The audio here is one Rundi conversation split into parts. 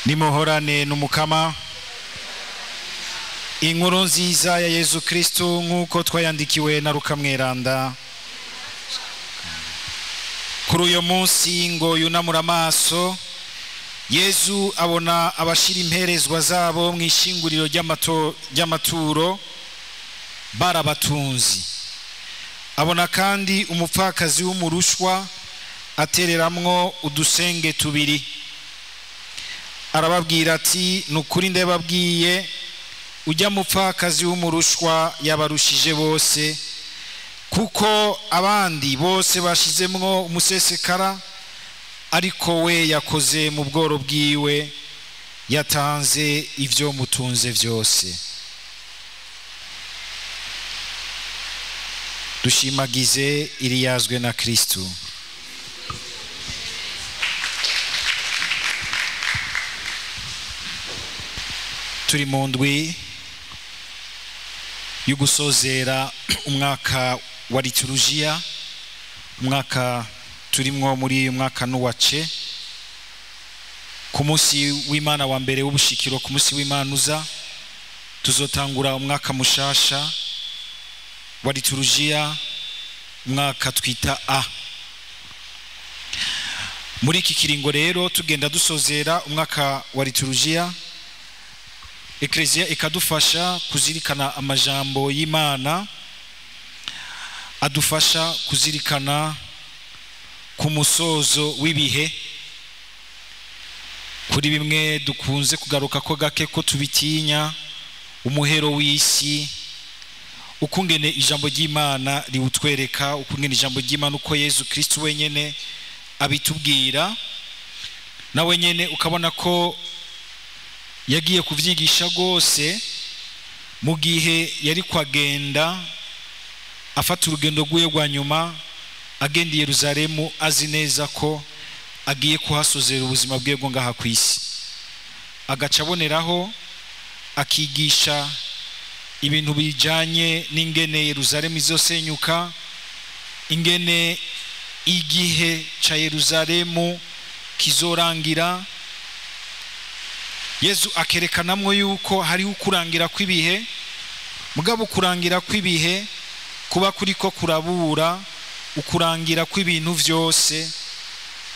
Nimuhorane n'umukama. Inkuru nziza ya Yezu Kristu nk'uko twayandikiwe na Luka Mweranda. Kuri uyo munsi ngo yunamura amaso, Yezu abona abashira imperezwa zabo mu ishinguriro ry'amaturo barabatunzi. Abona kandi umupfakazi w'umurushwa atereramwo udusenge tubiri. Arababwira ati: nukuri ndababwiye, ujya mupfakazi w'umurushwa yabarushije bose, kuko abandi bose bashizemwo umusesekara, ariko we yakoze mu bworo bwiwe, yatanze ivyo mutunze vyose. Dushimagize iriyazwe na Kristu. Turi mu ndwi y'ugusozera umwaka wa liturujia, umwaka turimwo muri uyu mwaka n'uwace. Ku munsi w'Imana wa mbere w'ubushikiro, ku munsi w'Imana uza, tuzotangura umwaka mushasha wa liturujia, umwaka twita A. Muri iki kiringo rero tugenda dusozera umwaka wa liturujia, Eklezia ikadufasha kuzirikana amajambo y'Imana, adufasha kuzirikana ku musozo w'ibihe. Kuri bimwe dukunze kugaruka ko gake ko tubitinya, umuhero w'isi, ukungene ijambo ry'Imana riwutwereka, ukungene ijambo ry'Imana uko Yezu Kristu wenyene abitubwira, na wenyene ukabona ko yagiye kuvyigisha gose mu gihe yari kwagenda afata urugendo rw'iwe rwa nyuma agenda i Yerusalemu, azi neza ko agiye kuhasozera ubuzima bwiwe bwo ngaha ku isi. Agaca aboneraho akigisha ibintu bijanye n'ingene Yerusalemu izosenyuka, ingene igihe ca Yerusalemu kizorangira. Yezu akerekanamwo yuko hariho ukurangira kw'ibihe, mugabo ukurangira kw'ibihe kuba kuriko kurabura ukurangira kw'ibintu vyose,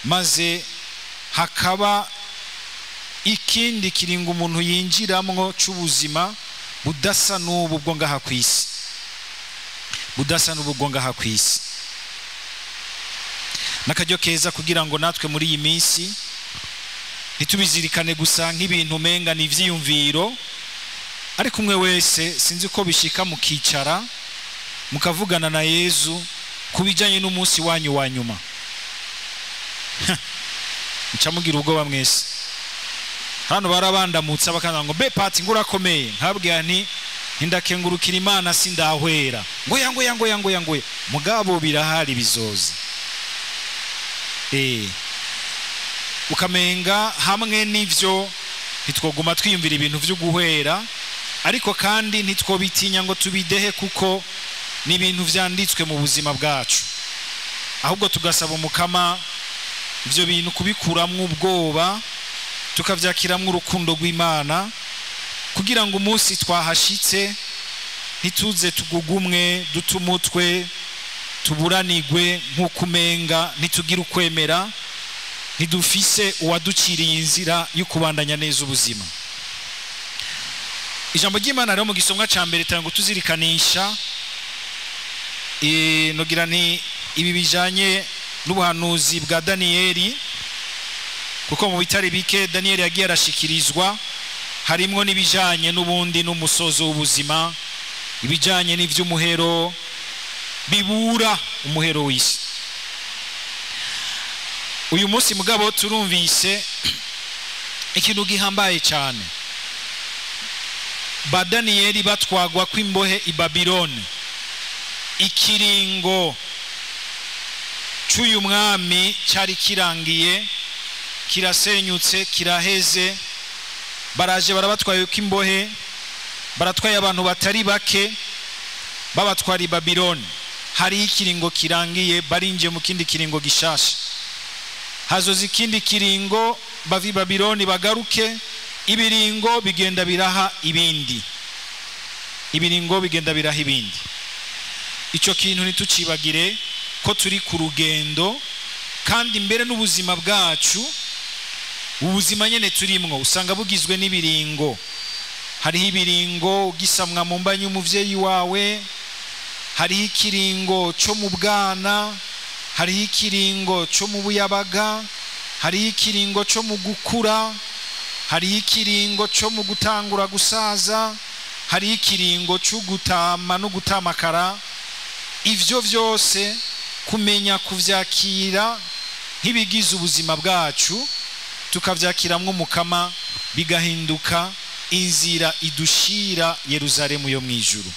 maze hakaba ikindi kiringo umuntu yinjiramwo c'ubuzima budasa n'ubu bwo ngaha kw'isi, budasa n'ubu bwo ngaha kw'isi. N'akaryo keza kugira ngo natwe muri iyi minsi ntitubizirikane gusa nk'ibintu umenga ni ivyiyumviro, ariko umwe wese sinzi ko bishika mukicara mukavugana na Yezu kubijanye n'umunsi wanyu wa nyuma. Nca mugira ubwoba mwese. Hano barabandamutsa bakanga ngo be pati ngurakomeye, nkabwira nti ndakengurukira Imana sindahwera, ngoya ngoya ngoya ngoya ngoya, mugabo birahari bizoza. Ukamenga hamwe n'ivyo ntitwoguma twiyumvira ibintu vyo guhwera, ariko kandi ntitwobitinya ngo tubidehe, kuko ni ibintu vyanditswe mu buzima bwacu. Ahubwo tugasaba umukama ivyo bintu kubikuramwo ubwoba, tukavyakiramwo urukundo rw'Imana, kugira ngo umunsi twahashitse ntituze tugugumwe, dutumutwe, tuburanigwe nk'uko umenga ntitugire ukwemera, ntidufise uwaduciriye inzira yo kubandanya neza ubuzima. Ijambo ry'Imana rero mu gisomwa ca mbere tanga tuzirikanisha, nogira nti ibi bijanye n'ubuhanuzi bwa Daniyeli, kuko mu bitari bike Daniyeli yagiye arashikirizwa, harimwo n'ibijanye n'ubundi n'umusozo w'ubuzima, ibijanye n'ivy'umuhero bibura umuhero w'isi. Uyu munsi mugabo turumvise ikintu gihambaye cyane. Ba Daniyeli batwagwa kw'imbohe i Babiloni, ikiringo c'uyu mwami cyari kirangiye, kirasenyutse, kiraheze. Baraje barabatwaye kw'imbohe, baratwaye abantu batari bake, babatwara i Babiloni. Hari ikiringo kirangiye, barinjiye mu kindi kiringo gishasha. Hazoza ikindi kiringo bava i Babiloni bagaruke. Ibiringo bigenda biraha ibindi, ibiringo bigenda biraha ibindi. Icyo kintu ntitucibagire ko turi ku rugendo, kandi mbere n'ubuzima bwacu, ubuzima nyene turimwo usanga bugizwe n'ibiringo. Hariho ibiringo ugisamwa mu mbanyi y'umuvyeyi wawe, hariho ikiringo cyo mu bwana, hariho ikiringo cyo mu buyabaga, hariho ikiringo cyo mu gukura, hariho ikiringo cyo mu gutangura gusaza, hariho ikiringo cyo gutama no gutamakara. Ivyo vyose kumenya kuvyakira nk'ibigize ubuzima bwacu, tukavyakiramwo Mukama, bigahinduka inzira idushira Yerusalemu yo mwijuru,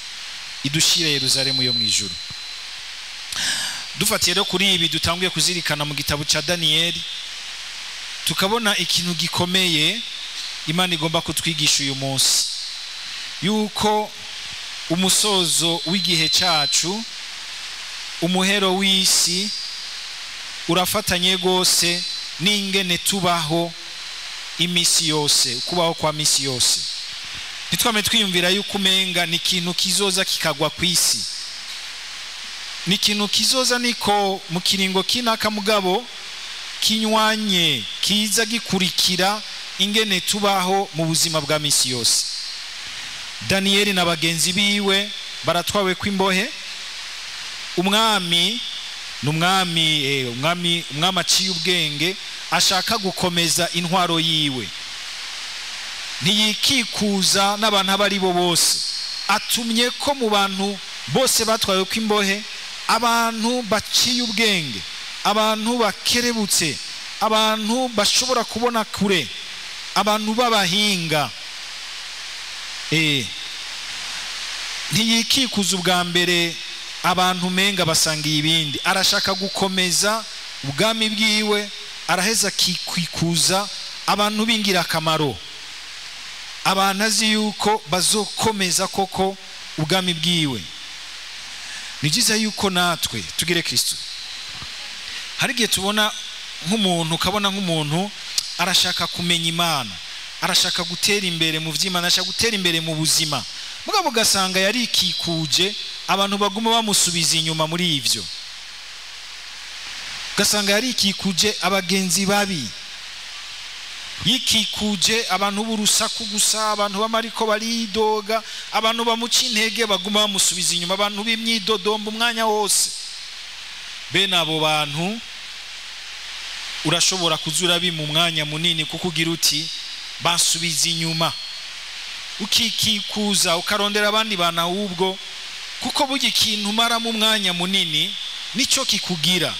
idushira Yerusalemu yo mwijuru. Dufatiye rero kuri ibi dutanguye kuzirikana mu gitabo ca Daniyeli, tukabona ikintu gikomeye Imana igomba kutwigisha uyu munsi, yuko umusozo w'igihe cacu, umuhero w'isi, urafatanye gose n'ingene tubaho imisi yose, kubaho kwa misi yose. Ntitwame twiyumvira yuko umenga ni ikintu kizoza kikagwa kw'isi, ni ikintu kizoza niko mu kiringo kinaka, mugabo kinywanye kiza gikurikira ingene tubaho mu buzima bwa misi yose. Daniyeli na bagenzi biwe baratwawe kw'imbohe. Umwami n'umwami, umwami aciye ubwenge, ashaka gukomeza intwaro yiwe, ntiyikikuza n'abantu abari bo bose. Atumye ko mu bantu bose batwawe kw'imbohe abantu baciye ubwenge, abantu bakerebutse, abantu bashobora kubona kure, abantu b'abahinga. Ntiyikikuza ubwa mbere abantu menga basangiye ibindi, arashaka gukomeza ubwami bwiwe, araheza akikwikuza abantu b'ingirakamaro, abantu azi yuko bazokomeza koko ubwami bwiwe. Ni byiza yuko natwe tugire Kristo. Hari igihe tubona nk'umuntu, ukabona nk'umuntu arashaka kumenya Imana, arashaka gutera imbere mu vy'Imana, arashaka gutera imbere mu buzima, mugabo ugasanga yarikikuje abantu baguma bamusubiza inyuma muri ivyo. Ugasanga yarikikuje abagenzi babi, yikikuje abantu b'urusaku gusa, abantu bamariko baridoga, abantu bamuca intege baguma bamusubiza inyuma, abantu b'imyidodombo umwanya wose. Bene abo bantu urashobora kuzura bi mu mwanya munini, kuko ugira uti basubiza inyuma, ukikikuza ukarondera abandi bana ahubwo, kuko burya ikintu umara mu mwanya munini nico kikugira,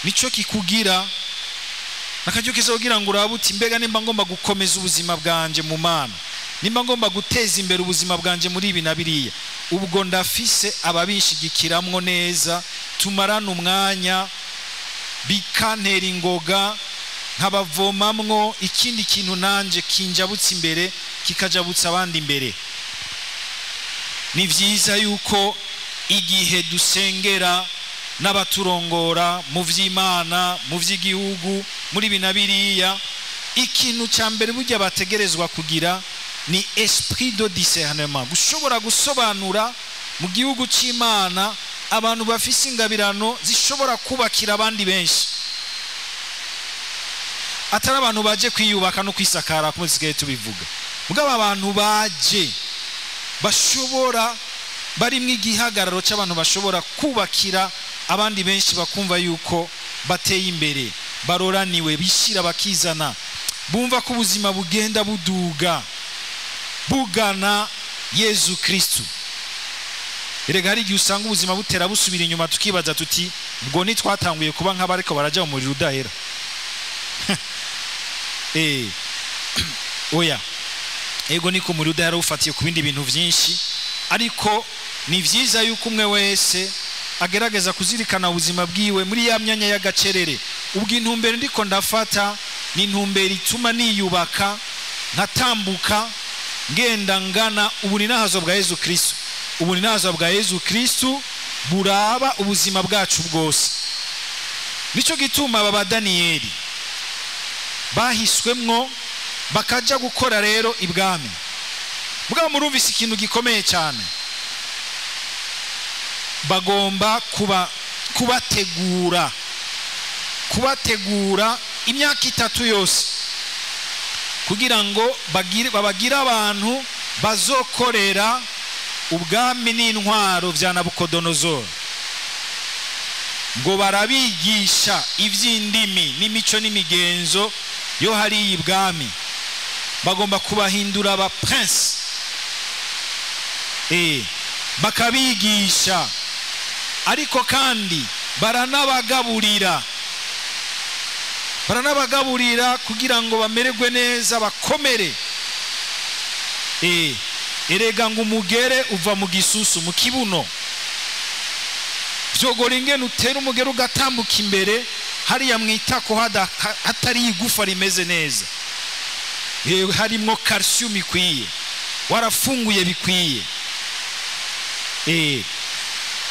nico kikugira. Nakaryo keza kugira ngo urabe uti mbega nimba ngomba gukomeza ubuzima bwanje mu Mana, nimba ngomba guteza imbere ubuzima bwanje muri ibi na biriya, ubwo ndafise ababishigikiramwo neza, tumarana umwanya bikantera ingoga, nkabavomamwo ikindi kintu nanje kinjabutse imbere kikajabutsa abandi imbere. Ni vyiza yuko igihe dusengera n'abaturongora mu vy'Imana, mu vy'igihugu, muri ibi na biriya, ikintu ca mbere burya bategerezwa kugira ni esprit de discernement, gushobora gusobanura mu gihugu c'Imana abantu bafise ingabirano zishobora kubakira abandi benshi, atari abantu baje kwiyubaka no kwisakara kumwe dusigaye tubivuga, mugabo abantu baje bashobora barimwo igihagararo c'abantu bashobora kubakira abandi benshi, bakumva yuko bateye imbere, baroraniwe, bishira bakizana, bumva ko ubuzima bugenda buduga bugana Yezu Kristu. Erega hari igihe usanga ubuzima butera busubira inyuma, tukibaza tuti ubwo ntitwatanguye kuba nk'abariko baraja mu muriro udahera. Oya, ego niko umuriro udahera ufatiye ku bindi bintu vyinshi, ariko ni vyiza yuko umwe wese agerageza kuzirikana ubuzima bwiwe muri ya myanya y'agacerere. Ubwo intumbero ndiko ndafata ni intumbero ituma niyubaka, nkatambuka ngenda ngana ubuninahazo bwa Yezu Kristu. Ubuninahazo bwa Yezu Kristu buraba ubuzima bwacu bwose. Nico gituma aba ba Daniyeli Bahiswemwo bakaja gukora rero ibwami. Mugabo murumvise ikintu gikomeye cyane, bagomba kubategura imyaka 3 yose kugira ngo babagire abantu bazokorera ubwami n'intwaro vya Nabukodonozoro. Ngo barabigisha ivy'indimi n'imico n'imigenzo yo hari ibwami, bagomba kubahindura aba prince. Bakabigisha, ariko kandi baranabagaburira kugira ngo bamererwe neza, bakomere. Erega ngo umugere uva mu gisusu, mu kibuno. Vyogora ingene utera umugere ugatambuka imbere hariya mwitako hatari igufa rimeze neza, harimwo calcium ikwiye, warafunguye bikwiye.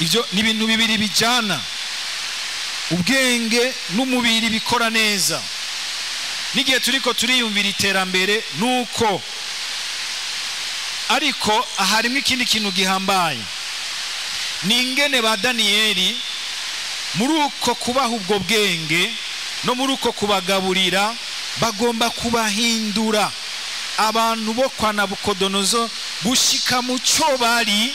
Ivyo ni ibintu bibiri bijana, ubwenge n'umubiri bikora neza. N'igihe turiko turiyumvira iterambere nuko, ariko harimo ikindi kintu gihambaye, ni ingene ba Daniyeli muri uko kubaha ubwo bwenge no muri uko kubagaburira bagomba kubahindura abantu bo kwa Nabukodonozo gushika mu cyo bari,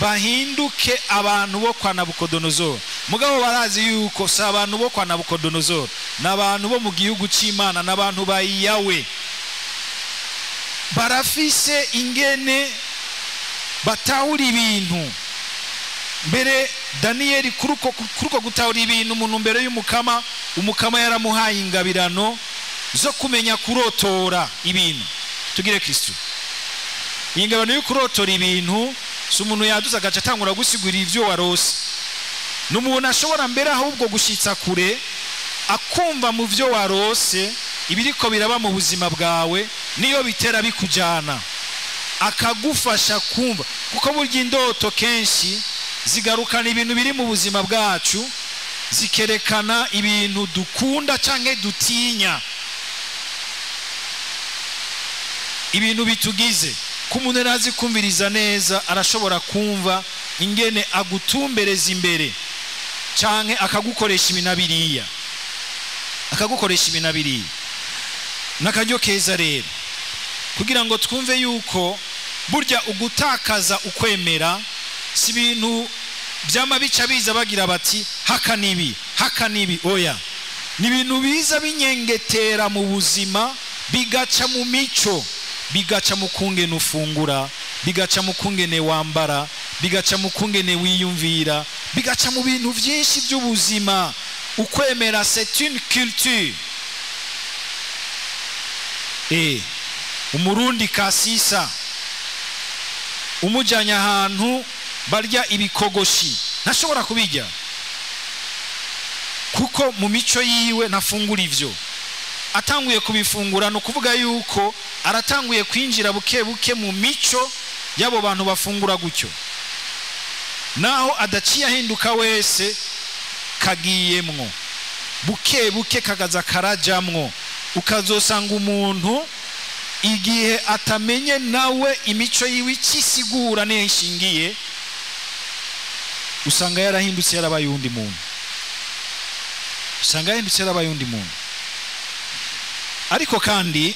bahinduke abantu bo kwa Nabukodonozoro. Mugabo barazi yuko si abantu bo kwa Nabukodonozoro, n'abantu bo mu gihugu c'Imana, n'abantu ba Yawe. Barafise ingene batahura ibintu. Mbere Daniyeli kuruko gutahura ibintu umuntu mbere y'umukama, umukama yaramuhaye ingabirano zo kumenya kurotora ibintu. Tugire Kristo. Iyi ngabirano yo kurotora ibintu si umuntu yaduza agaca atangura gusigura ivyo warose. N'umuntu ashobora mbere ahubwo gushitsa kure, akumva mu vyo warose ibiriko biraba mu buzima bwawe, niyo bitera bikujana, akagufasha kumva. Kuko burya indoto kenshi zigarukana ibintu biri mu buzima bwacu, zikerekana ibintu dukunda canke dutinya, ibintu bitugize. Ko umuntu arazi kumviriza neza, arashobora kumva ingene agutumbereza imbere canke akagukoresha ibinabiriya, akagukoresha ibinabiriya. Nakaryo keza rero kugira ngo twumve yuko burya ugutakaza ukwemera si ibintu byama bica biza bagira bati haka nibi haka nibi, oya. Ni ibintu biza binyengetera mu buzima, bigaca mu mico, bigaca mu kungene ufungura, bigaca mu kungene wambara, bigaca mu kungene wiyumvira, bigaca mu bintu byinshi by'ubuzima. Ukwemera c'est une culture. Umurundi kasisa umujyanye ahantu barya ibikogoshi ntashobora kubijya, kuko mu mico yiwe ntafungura ivyo. Atanguye kubifungura no kuvuga yuko aratanguye kwinjira buke buke mu mico y'abo bantu bafungura gutyo. Naho adaciye ahinduka wese, kagiyemwo buke buke, kagaza karajamwo. Ukazosanga umuntu igihe atamenye nawe imico yiwe ikisigura niyo ishingiye, usanga yarahindutse yarabaye undi muntu, usanga yarahindutse yarabaye undi muntu. Ariko kandi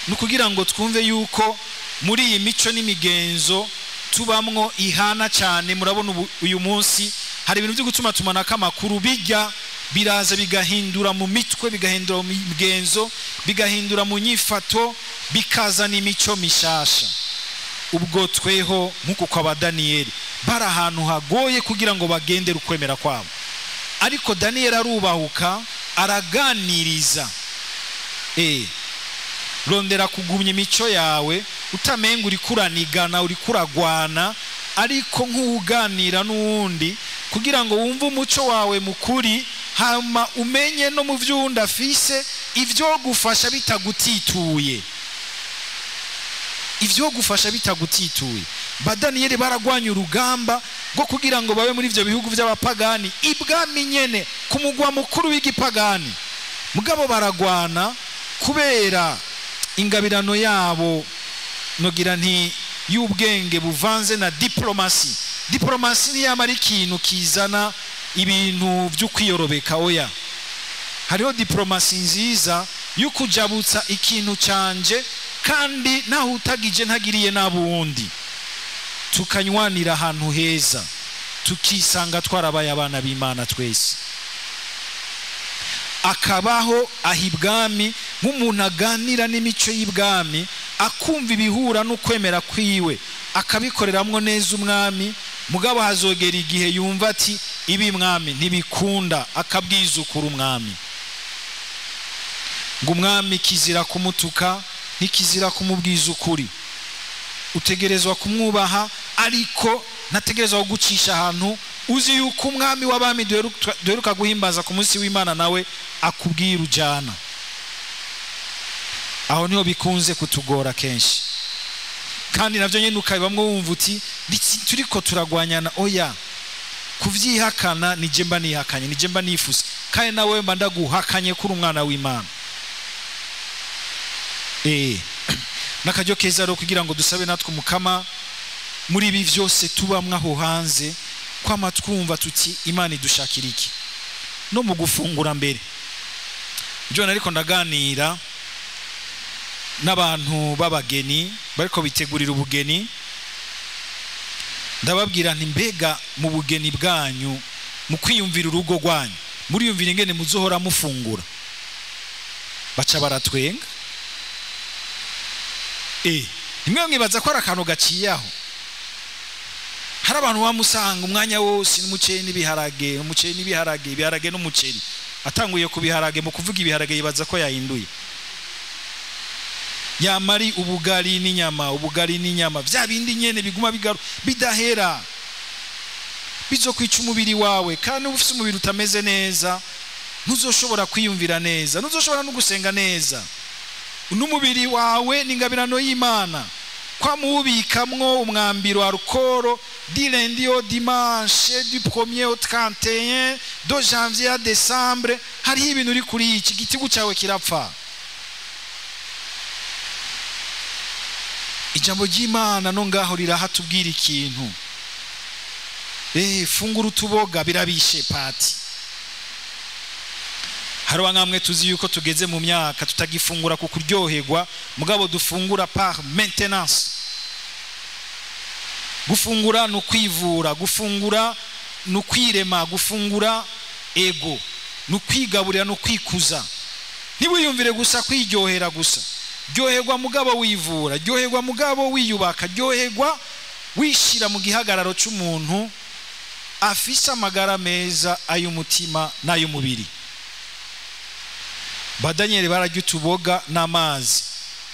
nukugira ngo twumve yuko muri iyi mico n'imigenzo tubamwo ihana cyane. Murabona uyu munsi hari ibintu byo gutuma tumanaka amakuru bijya biraza bigahindura mu mitwe, bigahindura mu migenzo, bigahindura mu nyifato, bikazana imico mishasha. Ubwo tweho nk'uko kwa Daniyeli bari ahantu hagoye kugira ngo bagendere ukwemera kwabo, ariko Daniyeli arubahuka, araganiriza. Rondera kugumya imico yawe, utamenga uri kuranigana, uri kuragwana, ariko nk'uganira n'uwundi kugira ngo wumve umuco wawe mukuri, hama umenye no mu vyundi afise ivyo gufasha bitagutituye, ivyo gufasha bitagutituye. Ba Daniyeli baragwanya urugamba rwo kugira ngo babe muri ivyo bihugu by'abapagani, ibwami nyene ku mugwa mukuru w'igipagani. Mugabo baragwana Kubera ingabirano yabo nogira nti y'ubwenge buvanze na diplomasi. Diplomasi ntiyamara ikintu kizana ibintu byo kwiyorobeka, oya. Hariho diplomasi nziza yo kujabutsa ikintu canje kandi naho utagije ntagiriye nabundi, tukanywanira ahantu heza, tukisanga twarabaye abana b'Imana twese. Akabaho ahibwami nk'umuntu aganira n'imico y'ibwami, akumva ibihura n'ukwemera kwiwe, akabikoreramwo neza umwami. Mugabo hazogera igihe yumva ati ibi mwami ntibikunda, akabwizukura umwami. Ngo umwami kizira kumutuka, ntikizira kumubwiza ukuri, utegerezwa kumwubaha, ariko ntategerezwa kugucisha ahantu uzi yuko umwami w'abami duheruka guhimbaza ku munsi w'Imana nawe akubwira ujana. Aho niho bikunze kutugora kenshi, kandi navyo nyene ukabibamwo wumva uti turiko turagwanyana. Oya, kuvyihakana nije mba nihakanye, nije mba nifuse, kandi nawe mba ndaguhakanye kuri umwana w'Imana. N'akaryo keza rero kugira ngo dusabe natwe umukama muri ibi vyose tubamwe aho hanze, kwama twumva tuti Imana idushakira iki no mu gufungura mbere. Ibyo nariko ndaganira n'abantu b'abageni bariko bitegurira ubugeni, ndababwira nti mbega mu bugeni bwanyu, mu kwiyumvira urugo rwanyu, muriyumvira ingene muzohora mufungura? Baca baratwenga. Nimwe mwibaza ko ari akantu gaciye aho. Hari abantu bamusanga umwanya wose n'umuceri n'ibiharage, umuceri n'ibiharage, ibiharage n'umuceri. Atanguye ku biharage, mu kuvuga ibiharage yibaza ko yahinduye. Yamari ubugari n'inyama, ubugari n'inyama, vya bindi nyene biguma bigaru bidahera, bizokwica umubiri wawe. Kandi ufise umubiri utameze neza, ntuzoshobora kwiyumvira neza, ntuzoshobora no gusenga neza. N'umubiri wawe n'ingabirano y'Imana, kwamubikamwo umwambiro alcool du lundi au dimanche, du 1er au 31, de janvier à décembre, hariho ibintu uri kuri iki gitigu cyawe kirapfa. Ijambo ry'Imana no ngaho rirahatubwira ikintu. Fungura utuboga birabishe pati. Hari nkamwe tuzi yuko tugeze mu myaka tutagifungura ku kuryoherwa, mugabo dufungura par maintenance. Gufungura no kwivura, gufungura no kwirema, gufungura ego, no kwigaburira no kwikuza. Ntiwiyumvire gusa kwiryohera gusa. Ryoherwa mugabo wivura, ryoherwa mugabo wiyubaka, ryoherwa wishira mu gihagararo c'umuntu afise amagara meza ay'umutima n'ay'umubiri. Ba Daniel bararya utuboga n'amazi,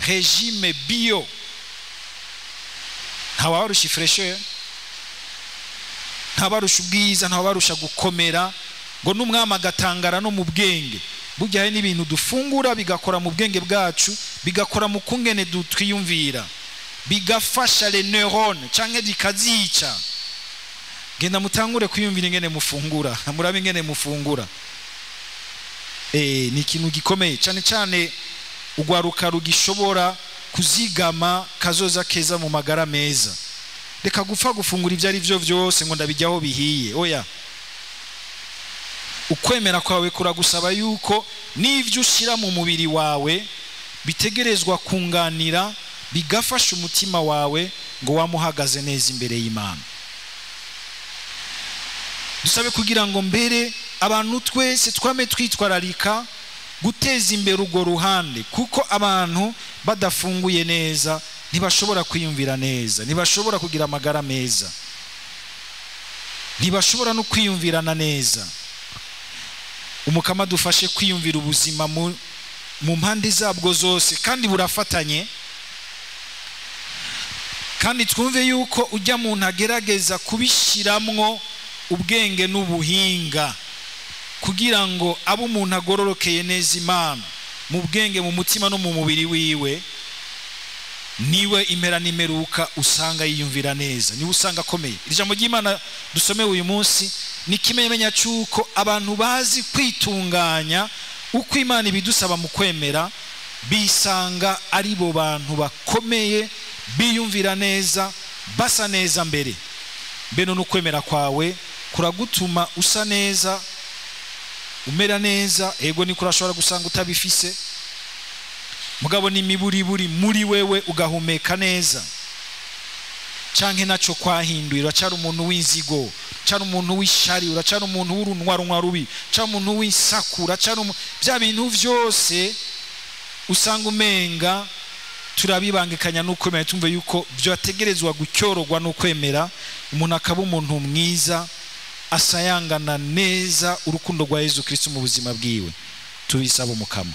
régime bio. Ntawabarusha fraîcheur, ntabarusha ubwiza, ntawabarusha gukomera, ngo n'umwami agatangara no mu bwenge. Burya hari n'ibintu dufungura bigakora mu bwenge bwacu, bigakora mu kungene twiyumvira, bigafasha les neurones canke bikazica. Genda mutangure kwiyumvira ingene mufungura, murabe ingene mufungura. Ni ikintu gikomeye cyane cyane ugwaruka rugishobora kuzigama kazoza keza mu magara meza. Reka gupfa gufungura ibyo ari byo byose ngo ndabijyaho bihiye, oya. Ukwemera kwawe kuragusaba yuko n'ivyo ushira mu mubiri wawe bitegerezwa kunganira, bigafasha umutima wawe ngo wamuhagaze neza imbere y'Imana. Dusabe kugira ngo mbere abantu twese twame twitwararika guteza imbere urwo ruhande, kuko abantu badafunguye neza ntibashobora kwiyumvira neza, ntibashobora kugira amagara meza, ntibashobora no kwiyumvirana neza. Umukama dufashe kwiyumvira ubuzima mu mpande zabwo zose, kandi burafatanye. Kandi twumve yuko ujya muntu agerageza kubishiramwo ubwenge n'ubuhinga kugira ngo abe umuntu agororokeye neza Imana mu bwenge, mu mutima no mu mubiri wiwe, niwe impera n'imeruka usanga yiyumvira neza, niwe usanga akomeye. Iri jambo ry'Imana dusomewe uyu munsi ni kimenyamenya cy'uko abantu bazi kwitunganya uko Imana ibidusaba mu kwemera, Bisanga ari bo bantu bakomeye, biyumvira neza, basa neza. Mbere mbe none ukwemera kwawe kuragutuma usa neza, umera neza? Ego, niko urashobora gusanga utabifise, mugabo n'imiburiburi muri wewe ugahumeka neza, canke naco kwahinduye, uracara umuntu w'inzigo, uracara umuntu w'ishari, uracara umuntu w'urunwarunwa rubi, uracara umuntu w'insaku, uracara bya bintu vyose usanga umenga turabibangikanya n'ukwemera. Tumve yuko byategerezwa gucyorogwa n'ukwemera, umuntu akaba umuntu mwiza, asayangana neza urukundo rwa Yezu Kristo mu buzima bwiwe. Tubisaba Umukama.